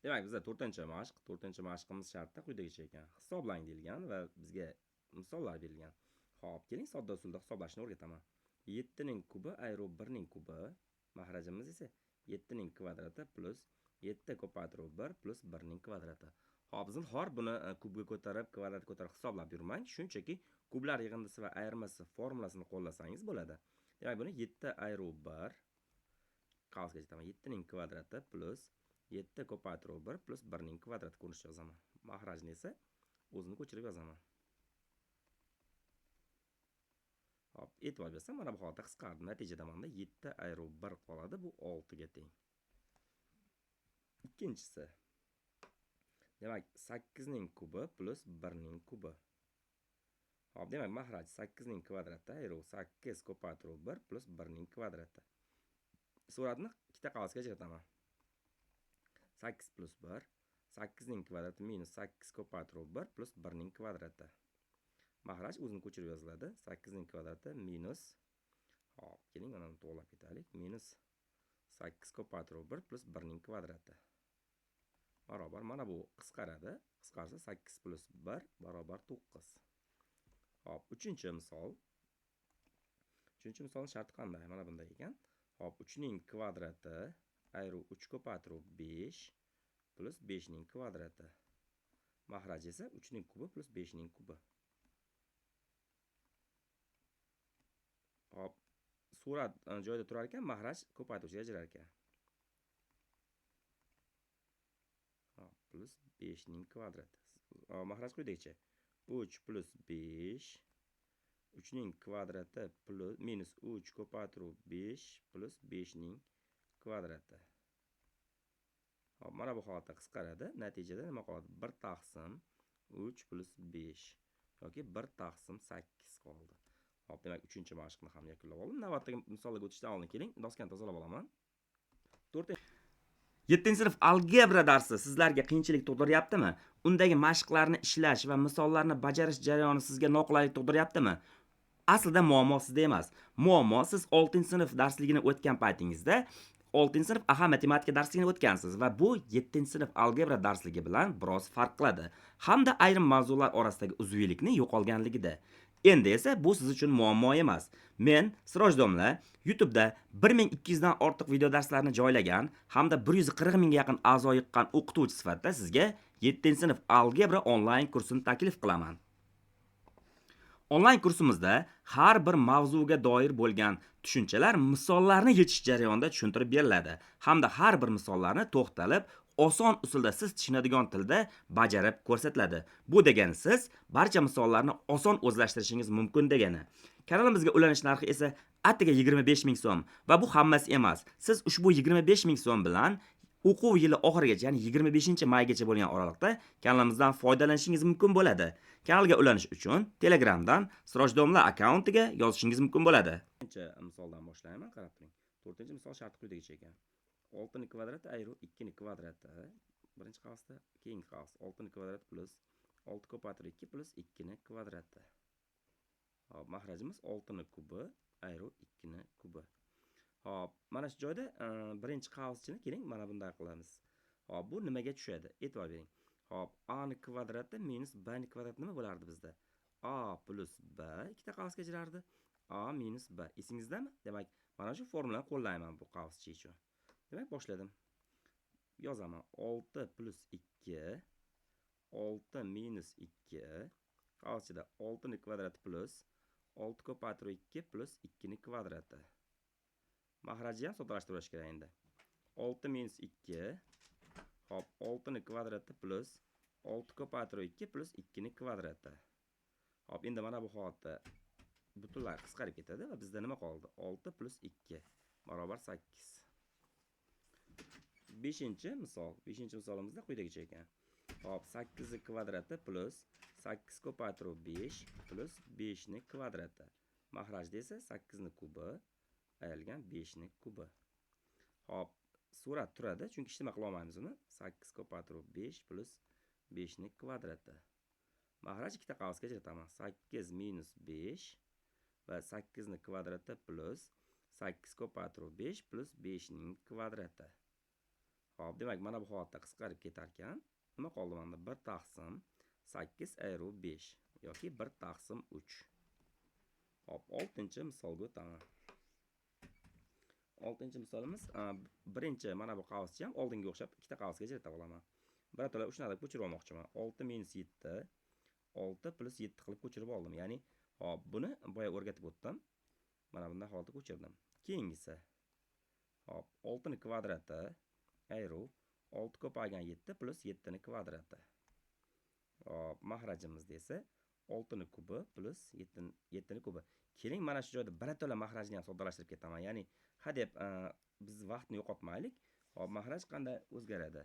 Demak, bizda 4-mashq, 4-mashqimiz sharti quyidagicha ekan. Hisoblang deyilgan va bizga misollar berilgan. Xo'p, keling sodda usulda hisoblashni o'rgataman. 7 ning kubi ayirib 1 ning kubi, mahrajimiz esa 7 ning kvadrati plus 7 ko'paytirib 1 plus 1 ning kvadrati. Xo'p, zinhor buni kubga ko'tarib, kvadrat ko'tarib hisoblab yurmang. Shunchaki kublar yig'indisi va ayirmasi formulasini qo'llasangiz bo'ladi. Demak, buni 7 ayirib 1 qavsga ajrataman. 7 ning kvadrati plus 7 ko'paytirib 1 plus 1 ning kvadrati ko'rinishida yozaman. Mahrajni esa o'zini ko'chirib yozaman. Hop, e'tibor bersam, mana bu holatda qisqardi. Natijada menda 7 ayirib 1 qoladi, bu 6 ga teng. Ikkinchisi. Demak, 8 ning kubi plus 1 ning kubi. Hop, demak, mahraj 8 ning kvadrati ayirib 8 ko'paytirib 1 plus 1 ning kvadrati. Suratni ikkita qavsga ajrataman. 8 plus 1, 8 ning kvadrati minus 8 ko'paytirib 1 plus 1 ning kvadrati. Mahraj o'zini ko'chirib yoziladi. 8 ning kvadrati minus, hop, keling mana buni to'g'rilab ketaylik. Minus 8 ko'paytirib 1 plus 1 ning kvadrati. Barobar mana bu qisqaradi. Qisqarsa 8 plus 1 barobar 9. Hop, 3-misol. 3-misolning sharti qanday? Mana bunday ekan. Hop, 3 ning kvadrati ayirib 3 ko'paytirib 5 plus 5 ning kvadrati. Mahraj esa 3 ning kubi plus 5 ning kubi. Hop, surat joyida turar ekan, mahraj ko'paytiruvchiga ajrar ekan. Hop, plus 5 ning kvadrati. Mahraj quyidagicha. 3 plus 5, 3 ning kvadrati plus minus 3 ko'paytirib 5 plus 5 ning kvadrati. Hop, mana bu holatda qisqaradi. Natijada nima qoladi? 1 taqsim 3 plus 5 yoki 1 taqsim 8 qoldi. Hop, demak, 3-mashqni ham yakunlab oldim. Navbatdagi misolga o'tishdan oldin keling, doskani tozalab olaman. 7-sinf algebra darsi sizlarga qiyinchilik tug'diryaptimi? Undagi mashqlarni ishlash va misollarni bajarish jarayoni sizga noqulaylik tug'diryaptimi? Aslida muammo sizda emas. Muammo siz 6-sinf darsligini o'tgan paytingizda 6-sinf AH matematika darsligini o'tgansiz va bu 7-sinf algebra darsligi bilan biroz farq qiladi. Hamda ayrim mavzular orasidagi uzviylikni yo'qolganligida. Endi esa bu siz uchun muammo emas. Men Siroj domla YouTube'da 1200 dan ortiq video darslarni joylagan hamda 140 mingga yaqin a'zo yiqqan o'qituvchi sifatida sizga 7-sinf algebra onlayn kursini taklif qilaman. Onlayn kursimizda har bir mavzuga doir bo'lgan tushunchalar misollarni yechish jarayonida tushuntirib beriladi hamda har bir misollarni to'xtalib oson usulda siz tushunadigan tilda bajarib ko'rsatiladi. Bu degani siz barcha misollarni oson o'zlashtirishingiz mumkin degani. Kanalimizga ulanish narxi esa atigi 25 ming so'm va bu hammasi emas. Siz ushbu 25 ming so'm bilan o'quv yili oxirigacha, ya'ni 25-maygacha bo'lgan oraliqda kanalimizdan foydalanishingiz mumkin bo'ladi. Kanalga ulanish uchun Telegramdan Siroj domla akkauntiga yozishingiz mumkin bo'ladi. 4-misoldan boshlayman, qarab turing. 4-misol sharti quyidagicha ekan. 6 ning kvadrati ayirib 2 ning kvadrati. Birinchi qavsda, keyingi qavs 6 ning kvadrati plus 6 ko'paytirib 2 plus 2 ning kvadrati. Hop, mahrajimiz 6 ning kubi ayirib 2 ning kubi. Hop, mana shu joyda birinchi qavschini keling mana bunday qilamiz. Hop, bu nimaga tushadi? E'tibor bering. Hop, a ning kvadrati minus b ning kvadrati nima bo'lardi bizda? A plus b ikkita qavsga ajrardi. A minus b. Esingizdami? Demak, mana shu formulani qo'llayman bu qavschi uchun. Demak, boshladim. Yozaman. 6 plus 2, 6 minus 2, qavschida 6 ning kvadrati plus 6 ko'paytirib 2 plus 2 ning kvadrati. Mahrajni ham soddalashtirish kerak endi. 6 minus 2, hop, 6 ning kvadrati plus 6 ko'paytirib 2 plus 2 ning kvadrati. Hop, endi mana bu holatda butunlay qisqarib ketadi va bizda nima qoldi? 6 plus 2 barobar 8. 5-misol. 5-misolimizda quyidagicha ekan. Hop, 8 ning kvadrati plus 8 ko'paytirib 5 plus 5 ning kvadrati. Mahrajda esa 8 ning kubi ayrilgan 5 ning kubi. Hop, surat turadi, chunki hech nima qila olmaymiz uni. 8 ko'paytirib 5 plus 5 ning kvadrati. Mahraj ikkita qavsga ajrataman. 8 minus 5 va 8 ning kvadrati plus 8 ko'paytirib 5 plus 5 ning kvadrati. Xo'p, demak, mana bu holatda qisqarib ketar ekan. Nima qoldi menda? 1 taqsim 8 ayru 5 yoki 1 taqsim 3. Xo'p, 6-misolga o'taman. 6-misolimiz, birinchi mana bu qavsni ham oldinga o'xshab ikkita qavsga ajrata olaman. Birato'la 3 ni ko'chirib olmoqchiman. 6 minus 7, 6 plus 7 qilib ko'chirib oldim. Ya'ni, hop, buni boya o'rgatib o'tdim. Mana bunday holatda ko'chirdim. Keyingisi. Hop, 6 ni kvadrati ayru 6 ko'paygan 7 plus 7 ni kvadrati. Hop, mahrajimiz desa 6 ni kubi plus 7 ni kubi. Keling, mana shu joyda birato'la mahrajni ham soddalashtirib ketaman. Ya'ni, ha deb biz vaqtni yo'qotmaylik. Hop, mahraj qanday o'zgaradi?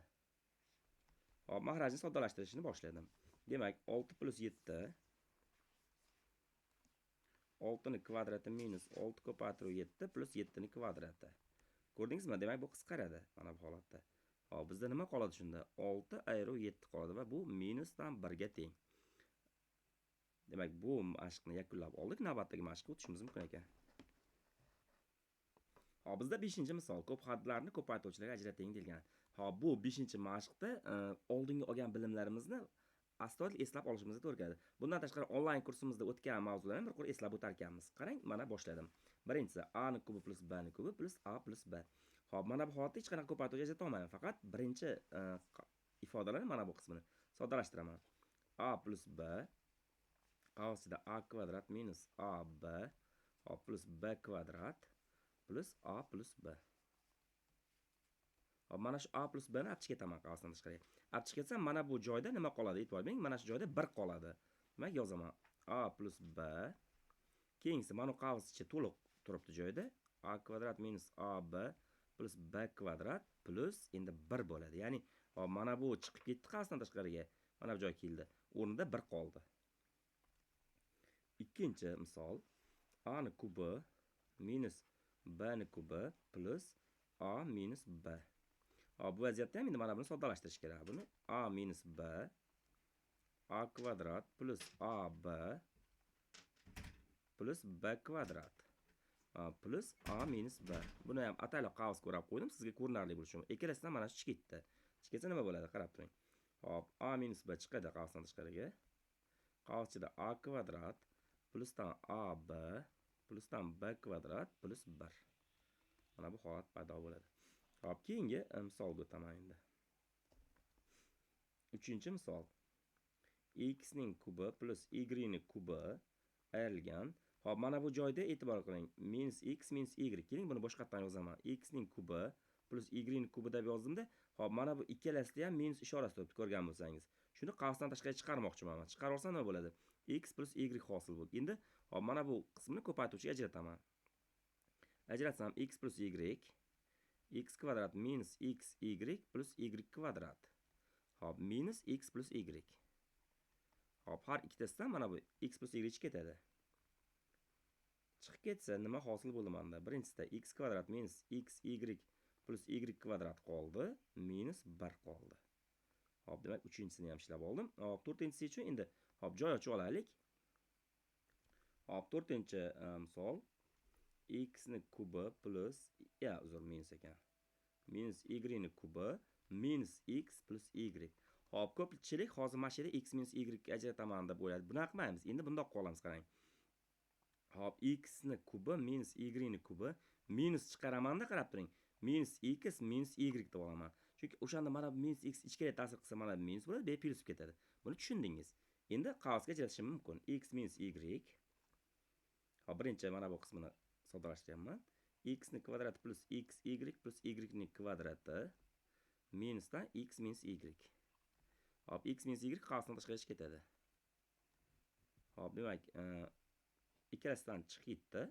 Hop, mahrajni soddalashtirishni boshladim. Demak, 6 plus 7 6 ni kvadrati minus 6 ko'paytiruv 7 plus 7 ni kvadrati. Ko'rdingizmi? Demak, bu qisqaradi mana bu holatda. Hop, bizda nima qoladi shunda? 6 ayru 7 qoladi va bu minusdan 1 ga teng. Demak, bu mashqni yakunlab oldik. Navbatdagi mashqqa o'tishimiz mumkin ekan. Hop, bizda 5-misol ko'p hadlarni ko'paytiruvchilarga ajrating deyilgan. Hop, bu 5-mashqda oldingi olgan bilimlarimizni astoydil eslab olishimizga to'g'ri keladi. Bundan tashqari onlayn kursimizda o'tgan mavzularni bir qur eslab o'tar ekanmiz. Qarang, mana boshladim. Birinchisi A ni kubi plus B ni kubi plus A plus B. Hop, mana bu holatda hech qanaqa ko'paytiruvchi ajrata olmayman. Faqat birinchi ifodalarni mana bu qismini soddalashtiraman. A plus B qavsida A kvadrat minus AB, hop, plus B kvadrat plus A plus B. Hop, mana shu A plus B ni olib chiqib ketaman qavsdan tashqari. Olib chiqib ketsam, mana bu joyda nima qoladi? E'tibor bering, mana shu joyda 1 qoladi. Demak, yozaman A plus B. Keyingisi mana bu qavs ichi to'liq turibdi joyda. A kvadrat minus AB plus B kvadrat plus endi 1 bo'ladi. Ya'ni, hop, mana bu chiqib ketdi qavsdan tashqariga. Mana bu joy keldi. O'rnida 1 qoldi. Ikkinchi misol A ni kubi minus B ni kubi plus A minus B. Hop, bu vaziyatda ham endi mana buni soddalashtirish kerak. Buni A minus B A kvadrat plus AB plus B kvadrat plus A minus B. Buni ham ataylab qavs ko'rab qo'ydim, sizga ko'rinarli bo'lishi uchun. Ikkalasidan mana shu chiqib ketdi. Chiqib ketsa nima bo'ladi? Qarab turing. Hop, A minus B chiqadi qavsdan tashqariga. Qavs ichida A kvadrat plusdan AB plusdan B kvadrat plus 1. Mana bu holat paydo bo'ladi. Hop, keyingi misolga o'taman endi. 3-misol. X ning kubi plus Y ning kubi ayrilgan. Hop, mana bu joyda e'tibor qiling. Minus x minus y. Keling, buni boshqatdan yozaman. X ning kubi plus y ning kubi deb yozdimda. Hop, mana bu ikkalasida ham minus ishorasi turibdi, ko'rgan bo'lsangiz. Shuni qavsdan tashqari chiqarmoqchiman. Chiqarib olsam nima bo'ladi? X plus y hosil bo'ldi. Endi hop, mana bu qismini ko'paytiruvchiga ajrataman. Ajratsam x plus y x kvadrat minus x y plus y kvadrat. Hop, minus x plus y. Hop, har ikkitasidan mana bu x plus y chiqib ketadi. Chiqib ketsa nima hosil bo'ldi menda? Birinchisida x kvadrat minus x y plus y kvadrat qoldi, minus 1 qoldi. Hop, demak uchinchisini ham ishlab oldim. Hop, to'rtinchisi uchun endi hop, joy ochib olaylik. Hop, to'rtinchi misol x ni kubi plus, ya, uzr, minus ekan. Minus y ni kubi minus x plus y. Hop, ko'pchilik hozir mana shu yerda x minus y ajrataman deb o'yladi. Bunaqa qilmaymiz. Endi bundoq qilamiz, qarang. Hop, x ni kubi minus y ni kubi minus chiqaramanda, qarab turing. Minus x minus y deb olaman. Chunki o'shanda mana bu minus x ichkariga ta'sir qilsa, mana bu minus bo'ladi, bu plyus bo'lib ketadi. Buni tushundingiz. Endi qavsga ajratishim mumkin. X minus y. Hop, birinchi mana bu qismini soddalashtiryapman. X ni kvadrati plus x y plus y ning kvadrati minusdan x minus y. Hop, x minus y qavsdan tashqariga chiqib ketadi. Hop, demak, ikkalasidan chiqib ketdi.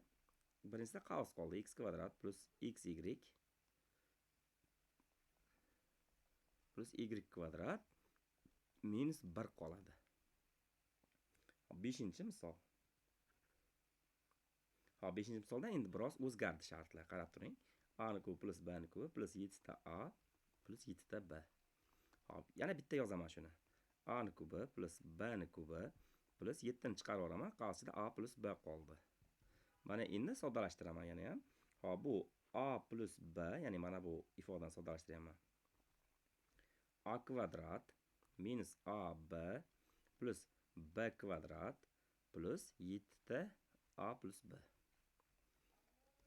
Birinchisida qavs qoldi. X kvadrat plus x y plus y kvadrat minus 1 qoladi. Hop, 5-misol. Hop, 5-misolda endi biroz o'zgardi shartlar. Qarab turing. A ni kubi plus B ni kubi plus 7 ta A plus 7 ta B. Hop, yana bitta yozaman shuni. A ni kubi plus B ni kubi plus 7 ni chiqarib yuboraman. Qavsida A plus B qoldi. Mana endi soddalashtiraman yana ham. Hop, bu A plus B, ya'ni mana bu ifodani soddalashtiryapman. A kvadrat minus AB plus B kvadrat plus 7 ta A plus B.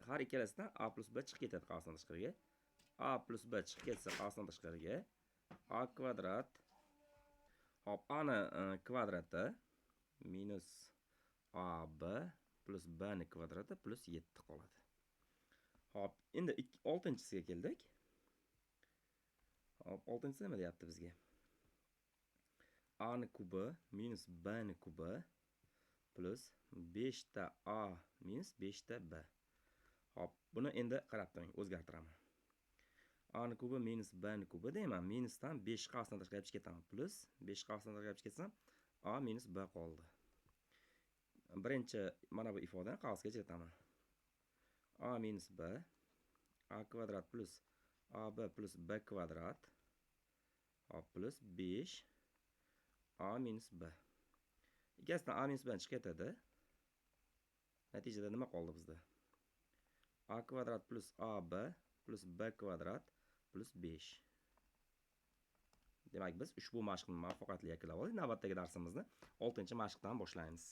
Har ikkalasidan A plus B chiqib ketadi qavsdan tashqariga. A plus B chiqib ketsa qavsdan tashqariga, A kvadrat, hop, A ni kvadrati minus AB plus B ni kvadrati plus 7 qoladi. Hop, endi oltinchisiga keldik. Hop, oltinchisi nima deyapti bizga? A ni kubi minus B ni kubi plus 5 ta A minus 5 ta B. Hop, buni endi qarab turing, o'zgartiraman. A ni kubi minus B ni kubi deyman. Minusdan 5 qavsdan tashqari olib chiqib ketaman. Plus 5 qavsdan tashqari olib chiqib ketsam, A minus B qoldi. Birinchi mana bu ifodani qavsga ajrataman. A minus B, A kvadrat plus AB plus B kvadrat, hop, plus 5 A minus B. Ikkalasidan A minus B chiqib ketadi. Natijada nima qoldi bizda? A kvadrat plus AB plus B kvadrat plus 5. Demak, biz ushbu mashqni muvaffaqiyatli yakunlab oldik. Navbatdagi darsimizni 6-mashqdan boshlaymiz.